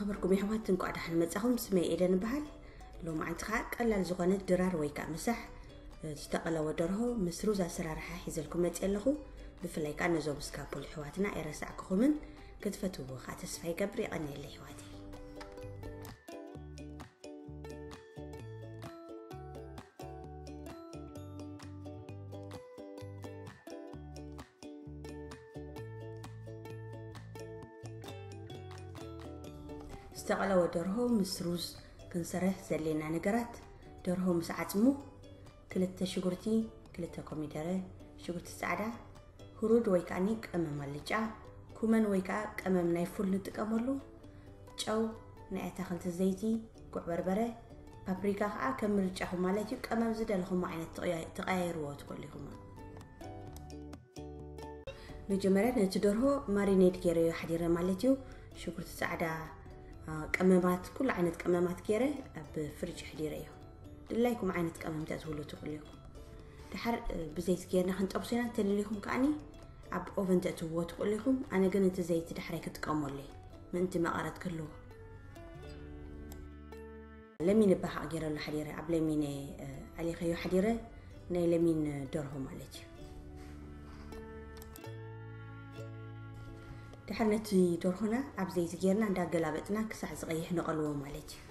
ነበርኩም የሕዋት፣ እንቋዕ ደሓን መጻኹም። ስመይ ኤደን እበሃል። ሎማዓንቲ ኸዓ ቀላል ዝኾነት ድራር ወይ ከዓ ምሳሕ ዝተቐለወ ደርሆ ምስ ሩዝ ኣሰራርሓ ሒዘልኩም መፅእ ኣለኹ። ብፍላይ ከዓ ነዞም ስካፑል ኣሕዋትና ኣይረሳዕኩኹምን። ክትፈትውዎ ከዓ ተስፋ ይገብር። የቐንየለይ ኣሕዋተይ። ዝተቐለወ ደርሆ ምስ ሩዝ ክንሰርሕ ዘድልየና ነገራት፣ ደርሆ ምስ ዓፅሙ፣ ክልተ ሽጉርቲ፣ ክልተ ኮሚደረ፣ ሽጉርቲ ፃዕዳ፣ ሁሩድ ወይ ከዓኒ ቀመም ኣልጫ፣ ኩመን ወይ ከዓ ቀመም ናይ ፉል ንጥቀመሉ፣ ጨው፣ ናይ ኣታኽልቲ ዘይቲ፣ ጉዕ በርበረ፣ ፓፕሪካ ከዓ ከም ምርጫኹም ማለት እዩ። ቀመም ዝደለኹሞ ዓይነት ትቕያ- ትቐያይርዎ ትኽእሉ ኢኹም። መጀመርያ ነቲ ደርሆ ማሪኔድ ገይረዮ ሓዲረ ማለት እዩ። ሽጉርቲ ፃዕዳ፣ አ፣ ቀመማት፣ ኩሉ ዓይነት ቀመማት ገይረ ኣብ ፍሪጅ ኣሕዲረ እዮ። ድላይኩም ዓይነት ቀመም ተትህሉ ትኽእሉ ኢኹም። ድሓር፣ እ፣ ብዘይቲ ገይርና ክንጠብሶ ኢና። ተደሊኹም ከዓኒ ኣብ ኦቨን ተእትውዎ ትኽእሉ ኢኹም። ኣነ ግን እቲ ዘይቲ ዳሕራይ ክጥቀመሉ እየ፣ ምእንቲ መቐረት ክህልዎ። ለሚን እባ ከዓ ገይረሉ ሓዲረ፣ ኣብ ለሚን እየ፣ እ፣ ኣሊኸዮ ሓዲረ፣ ናይ ለሚን ደርሆ ማለት እዩ። ድሓር ነቲ ደርሆና ኣብ ዘይቲ ገይርና እንዳገላበጥና ክሳዕ ዝቐይሕ ንቐልዎ ማለት እዩ።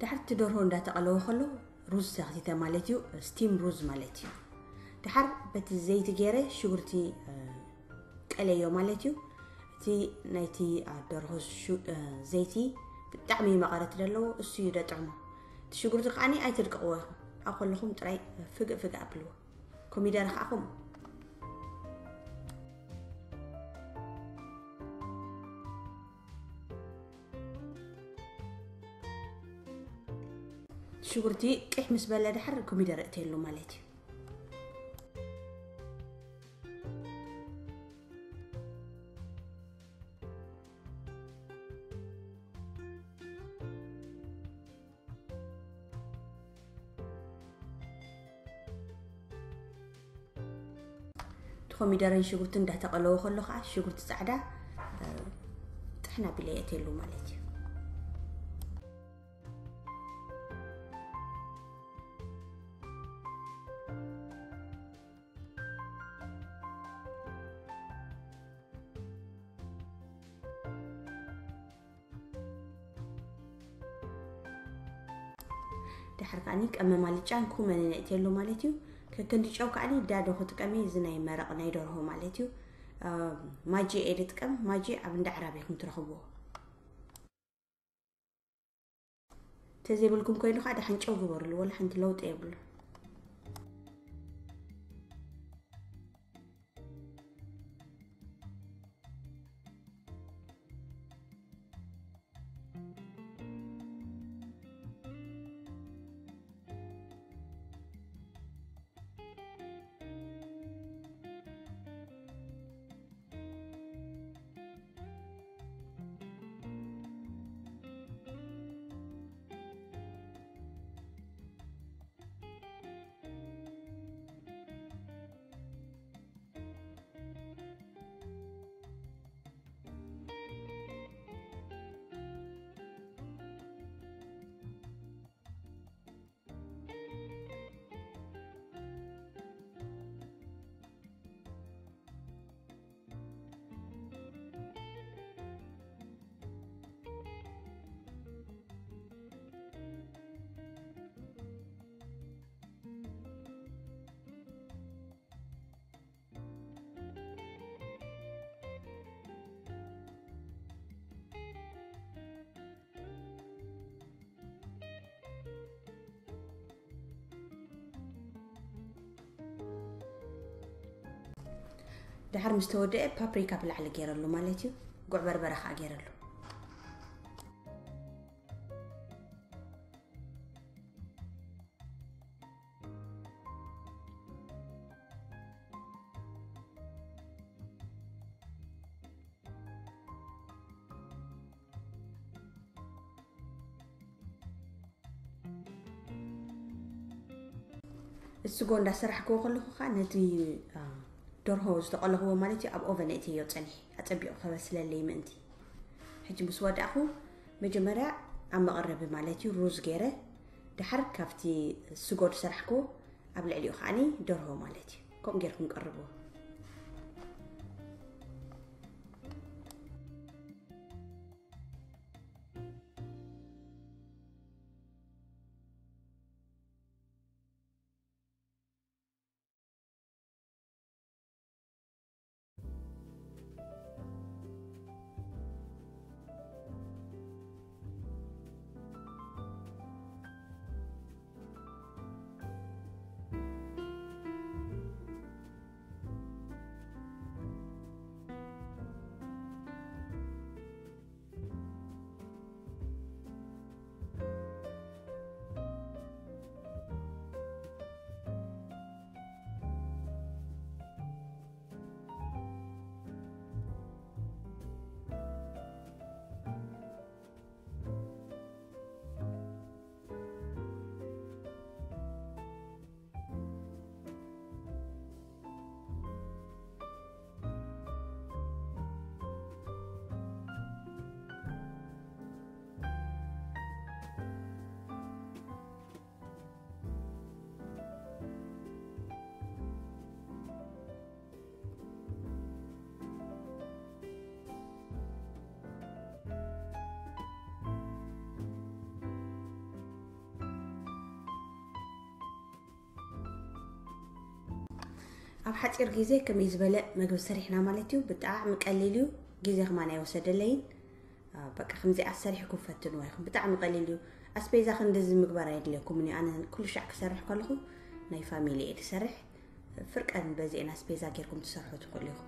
ድሓር እቲ ደርሆ እንዳተቐለወ ከሎ ሩዝ ተኽቲተ ማለት እዩ፣ ስቲም ሩዝ ማለት እዩ። ድሓር በቲ ዘይቲ ገይረ ሽጉርቲ፣ እ፣ ቀለዮ ማለት እዩ። እቲ ናይቲ፣ እ፣ ደርሆ ሹ-፣ እ፣ ዘይቲ ብጣዕሚ እዩ መቐረት ዘለዎ፣ እሱ እዩ ደጥዕሞ። እቲ ሽጉርቲ ከዓኒ ኣይትድቅቕዎ ኢኹም፣ ኣብ ከለኹም ጥራይ ፍግእ ፍግእ ኣብልዎ። ኮሚደረ ከዓ ከምኡ። ሽጉርቲ ቂሕ ምስ በለ ድሓር ኮሚደረ እተየሉ ማለት እዩ። እቲ ኮሚደረን ሽጉርትን እንዳተቐለወ ከሎ ከዓ ሽጉርቲ ፃዕዳ፣ እ፣ ጥሕና ቢለ የእትየሉ ማለት እዩ። ድሓር ከዓኒ ቀመም ኣልጫን ኩመንን የእትየሉ ማለት እዩ። ከክንዲ ጨው ከዓኒ ዳዶ ክጥቀም እየ፣ እዚ ናይ መረቕ ናይ ደርሆ ማለት እዩ። እ፣ ማጂ እየ ዝጥቀም፣ ማጂ ኣብ እንዳ ዕራብ ኢኹም ትረኽብዎ። ተዘይብልኩም ኮይኑ ከዓ ደሓን ጨው ግበርሉ፣ ወላ ሓንቲ ለውጢ የብሉ። ድሓር ምስ ተወደአ ፓፕሪካ ብላዕሊ ገይረሉ ማለት እዩ። ጉዕ በርበረ ከዓ ገይረሉ። እስጎ እንዳሰራሕክዎ ከለኹ ከዓ ነቲ ደርሆ ዝተቐለኽዎ ማለት እዩ ኣብ ኦቨን እትዮ ፀኒሕ ኣፀቢቑ ከበስለለይ ምእንቲ። ሕጂ ምስ ወዳእኹ መጀመርያ ኣብ መቐረቢ ማለት እዩ ሩዝ ገይረ፣ ድሓር ካብቲ ስጎ ዝሰራሕክዎ ኣብ ልዕሊኡ ከዓኒ ደርሆ ማለት እዩ። ከምኡ ጌርኩም ቀርብዎ። ኣብ ሓፂር ግዜ ከመይ ዝበለ መግቢ ሰሪሕና ማለት እዩ። ብጣዕሚ ቀሊል እዩ፣ ግዜ ከማን ኣይወሰደለይን። በቃ ከምዚኣ ሰሪሕኩም ፈትንዋ ኢኹም፣ ብጣዕሚ ቀሊል እዩ። ኣስቤዛ ክንድዚ ምግባር ኣየድልየኩምን እዩ። ኣነ ኩሉ ሻዕ ክሰርሕ ከለኹ ናይ ፋሚሊ እየ ዝሰርሕ። ፍርቀን በዚአን ኣስቤዛ ጌርኩም ትሰርሑ ትኽእሉ ኢኹም።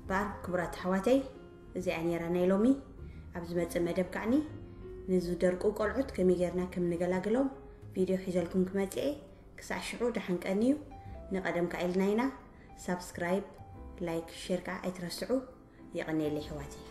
ባር ክቡራት ኣሕዋተይ፣ እዚኣ ነይራ ናይ ሎሚ። ኣብ ዝመጽእ መደብ ከዓኒ ንዝደርቁ ቆልዑት ከመይ ጌርና ከም ንገላግሎም ቪድዮ ሒዘልኩም ክመጽእ እየ። ክሳዕ ሽዑ ደሓን ቀንዩ። ንቐደም ከኣ ኢልና ኢና። ሳብስክራይብ፣ ላይክ፣ ሼር ከኣ ኣይትረስዑ። የቐንየለይ ኣሕዋተይ።